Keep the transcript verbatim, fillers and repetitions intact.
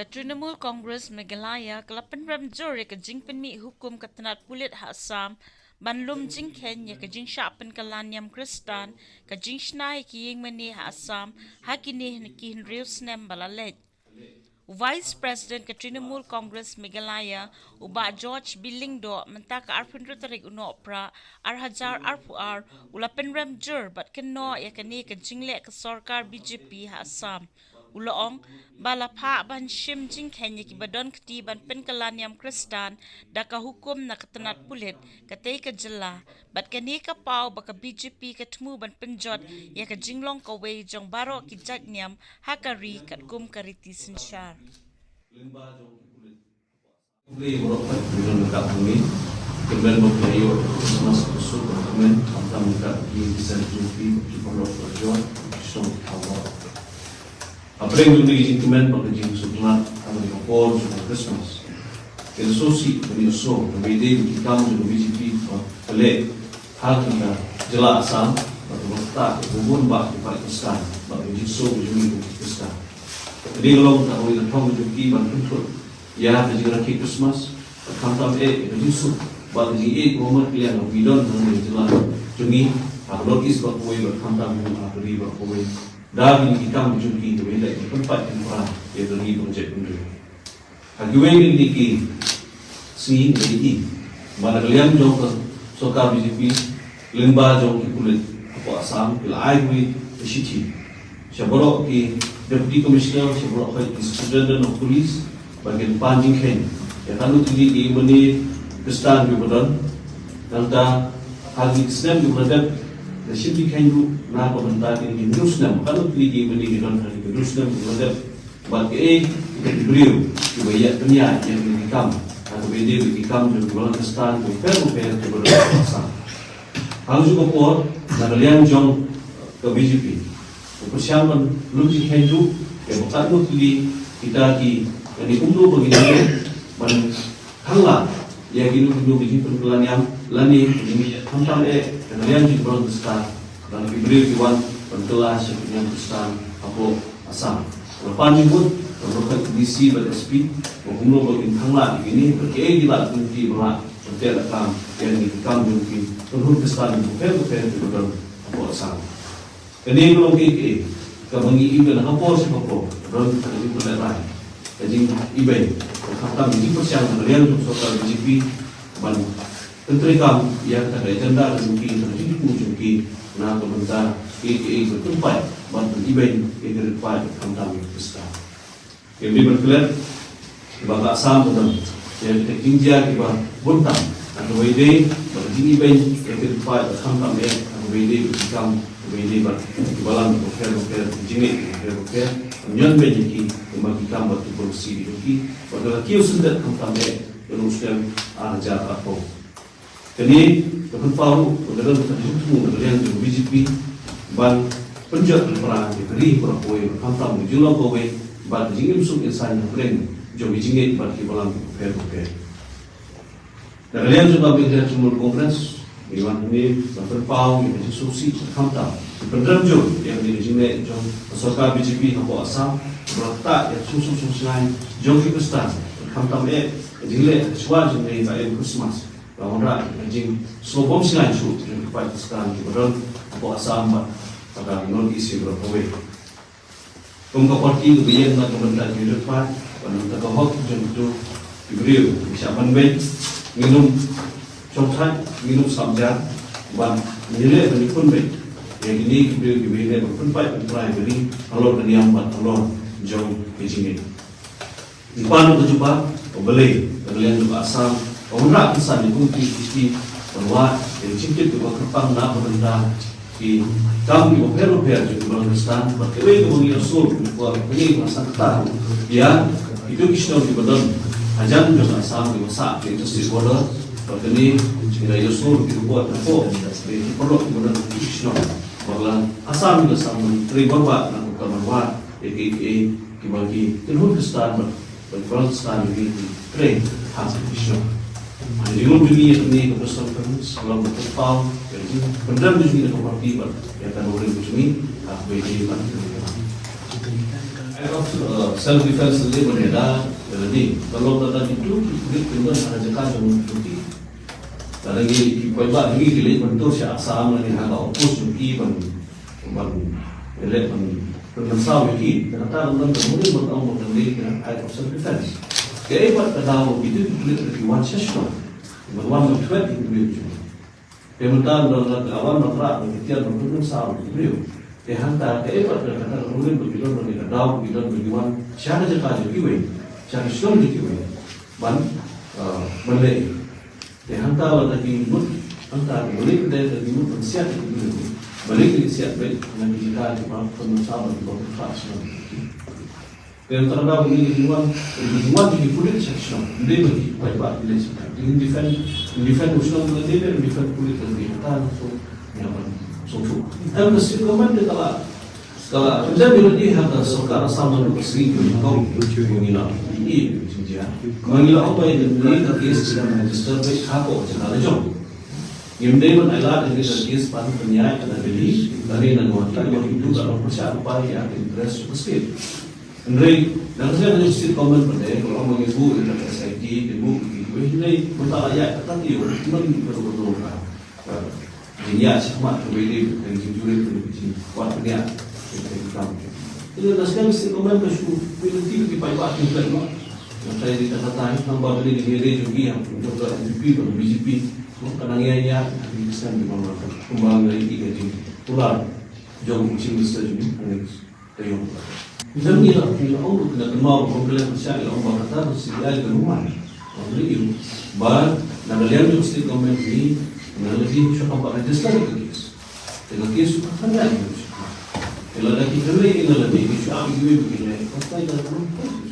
Ka Trinamool Congress Meghalaya ka la pynrem jur ïa ka jingpynmih hukum ka tnat pulit ha Assam ban lum jingkheiñ ïa ka jingshah pynkylla niam Khristan, ka jingshna ïa ki ïing mane ha Assam ha kine ki hynriew snem ba la leit. U Vice President ka Trinamool Congress Meghalaya, u Bah George B Lyngdoh, mynta ka arphew hynriew tarik u Nohprah ar hajar arphew ar, u la pynrem jur bad kynnoh ïa kane ka jingleh ka sorkar B J P ha Assam. U la ong ba la phah ban shim jingkheiñ ïa kiba don kti ban pynkylla niam Khristan da ka hukum na ka tnat pulit katei ka jylla, bad kane ka paw ba ka B J P ka thmu ban pynjot ïa ka jinglong kawei jong baroh ki jait niam ha ka ri katkum ka riti synshar. Lyngba jong ki pulit. Khublei baroh kawei ki don ryngkat hangne. Kyrmen ba phi ïoh Christmas kaba suk bad kyrmen, khamtam ryngkat ki khynnah jong phi, ki paralok parajor, ki shnong ki thaw baroh. Hapdeng jong kane ka jingkmen bad ka jingsngewtynnat ha kane ka por jong ka Christmas, ngi sngewsih bad ngi ïohsngew kaba ïadei bad ki kam jong ka B J P ba ka leh ha kane ka jylla Assam, bad kaba ktah ïa ka bun bah ki paid Khristan bad ka jingsngew ka jong ngi kum ki Khristan. Ka dei ka long kata kawei ka thong jong ki ban pynthut ïa ka jingrakhe Christmas, bad khamtam eh ïa ka jingsuk bad ka jingïeit ba markylliang kaba ngi don ha kane ka jylla jong ngi, ha ka North East baroh kawei bad khamtam ha ka ri baroh kawei. Da kine ki kam jong ki kaba ïaleh ban pynpait pynpra ïa ka ri bad jaitbynriew. Ha kiwei na kine ki sngi ngi ïohi ba na ka liang jong ka sorkar B J P, lyngba jong ki pulit hapoh Assam, ki la ai kawei ka shithi sha baroh ki Deputy Commissioner, sha baroh ki Superintendent of Police, ba kin pan jingkheiñ ïa katno tylli ki ïing mane Khristan kiba don. Nangta ha kine ki snem kiba la dep, la shim jingkheiñ ruh na ka bynta kine ki hynriew snem, katno tylli ki ïing mane ki don ha kine ki hynriew snem kiba la dep. Bad kaei kita ki briew kiba ïa pynïaid ïa kine ki kam, ha kaba ïadei bad ki kam jong ki balang Khristan kiba pher bapher kiba don ha Assam. Ha kajuh ka por, na ka liang jong ka B J P, ka pyrshang ban lum jingkheiñ ruh ïa ba katno tylli kita ki, kane kumno ba ngi dei ban khang lad ïa kino kino ki jingpynkylla niam lane ki jingïeit, khamtam eh na ka liang jong ki balang Khristan, lane ki briew ki wan pynkylla sha ki niam Khristan hapoh Assam. La pan jingmut na ka bynta ki D C bad S P ba kumno ba kin khang lad ïa kine, bad kiei ki lad ki lynti ba lah ban teh lakam ïa kine ki kam jong ki kynhun Khristan bapher bapher kiba don hapoh Assam. Kane ka long kaei kaei kaba ngi i ban ha ka por sha ka por, ka don ka jingpynlehrain, ka jingibeiñ, ka khamtam ka jingpyrshang na ka liang jong ka sorkar B J P ban pyntreikam ïa kata ka agenda ka jong ki, ka jingthmu jong ki na ka bynta kaei kaei ban pynpait bad ban ibeiñ ïa ki ri paid, khamtam ïa ki Khristan. Ngim dei ban klet ba ka Assam ka don ïa kita ki jingjia kiba bun tam ha kaba ïadei bad ka jingibeiñ ïa ki ri paid, bad khamtam eh ha kaba ïadei bad ki kam kiba ïadei bad ki balang kiba pher bapher, ki jingngeit kiba pher bapher. Ngim ïoh beiñ ïa ki, kumba ki kam bad ki polisi ki jong ki, bad ka la kiew syndet khamtam eh ïa u snem ar hajar arphew. Kane ka pynpaw ruh ba ka don ka jingthmu na ka liang jong ka B J P ban pynjot pynpra ïa ka ri baroh kawei, khamtam ka jinglong kawei bad ka jingim suk im saiñ hapdeng jong ka jingngeit bad ki balang bapher bapher. Na ka liang jong ka Meghalaya Trinamool Congress, ngi wan hangne ban pynpaw ïa ka jingsngewsih, khamtam ka pynrem jur ïa kane ka jingleh jong ka sorkar B J P hapoh Assam, kaba la ktah ïa ka jingsngewsih jong ki Khristan, khamtam eh ka jingleh ha shuwa jong kane ka em Christmas. Ka wanrah ka jingsngewbha sngewsih shuh jong ki paid Khristan kiba don hapoh Assam bad ha ka North East baroh kawei. Kum ka party kaba ïeng na ka bynta ki ri paid bad na ka bynta ka hok jong kito ki briew, ngi shah ban beiñ, ngin ym shongthait, ngin ym sap jar, bad ngin ïaleh ban ïakhun beiñ ïa kine ki briew kiba ïaleh ban pynpait pynpra ïa ka ri halor ka niam bad halor jong ka jingngeit. Ngi pan ka jubab, ka balei ka liang jong ka Assam ka wanrah kynsan ïa ka Committee Sixty ban wad ïa ka jingtip kaba kyrpang na ka bynta ki kam kiba pher bapher jong ki balang Khristan, bad kawei kaba ngi ïohsngew, kaba ngi ïohsngew kata ïa kito ki shnong kiba don hajan jong ka Assam kiba sah ka interstate border, bad kane ngi la ïohsngew ki report na ko ïa ki paralok kiba don ha kito ki shnong ba ka la Assam, ka Assam ban trei bor bad na ka bynta ban wad ïa kiei kiei kiba ki kynhun Khristan bad bad ki balang Khristan ïa ki trei ha ka shnong. Hynrei jingmut jong ngi ïa kane ka press conference ka long ban pynpaw ïa ka jingpynrem jong ngi na ka party bad ïa ka nongrim jong ngi ha kaba ïadei bad ka Self defense leh ban ïada ïa lade. Ka long lada kito ki pulit ki don ha jaka jong ki, lada ki paidbah hi ki leit ban tur sha Assam lane ha ka outpost jong ki ban ban leh ban ban mynsaw ïa ki. Kata ka long ka mut ban ong ban leh ka act of self defense. Kaei pat ka daw ba kito ki pulit ki wan sha shnong ban wan ban thwet ïa ki briew jong ngi. Te mynta ynda la wan ban rah ban kitiar ban pynmynsaw ïa ki briew. Te hangta kaei pat ka kata ka ruling ba ki don ban ïa ka daw ba ki don ba ki wan sha ka jaka jong kiwei, sha ka shnong jong kiwei ban, ah, ban leh. Te hangta lada ki mut, hangta ki mut lada ki mut ban siat ïa ki briew. Ba leh ki siat beit na ki jaka kiba pynmynsaw ban kiba pynrah shnong. Te hangta ka daw ba ngi ngi wan, ngi wan ki pulit sha shnong. Ym dei ba ki paidbah ki leit sha. Ngi defend, ngi defend u shnong lade, ngi defend pulit lade. Hangta so ngi wan. So tu. Em ka state government te ka la, ka la condemn ïa lade ha ka sorkar Assam naduh ka sngi ba ngi la ïohi ka jingjia. Ma ngi la ong ba ïa kane ka case ka dang register beit ha ka jaka la jong. Ngim dei ban ailad ïa kane ka case ban pynïaid na Delhi lane na Guwahati, ba ki duh ka long pyrshah lypa ïa ka interest jong ka state. Hynrei na ka sdang ka state government pat de ka long ba ngi buh ïa ka S I T, ngi buh kiwei, hynrei mynta la ïaid kata ki ïa u, man ka ruh ka ruh ka, ka jingïaid shakhmat kawei de, ka jingjurip, ka jingkwah pynïaid, ka jingkam. Hynrei na ka sdang ka state government ka shu pynlynti ki paidbah ki pynlynti. Nga trai di kata tai, nang ba kane ka ïa re jong ki ïa, jong ka N P P, ka B J P, ka nang ïa ïa, ka sdang ki ba ma, kumba nga ïa ki ka jingkular jong u Chief Minister jong ngi, ka ïa. Ïa ngi la, ngi la ong, ngi la kynmaw, ong ka leh pyrshah, ngi la ong ba kata, ka C B I ka numan. Ong ka ïa, ba, na ka liang jong state government ngi, na la di shu kam ba register ka case. Te ka case ka kynmaw ïa ngi. Te lada ki kynmaw ïa ngi la di, ki shu am ïa ngi, ki leh, kata ïa ka numan.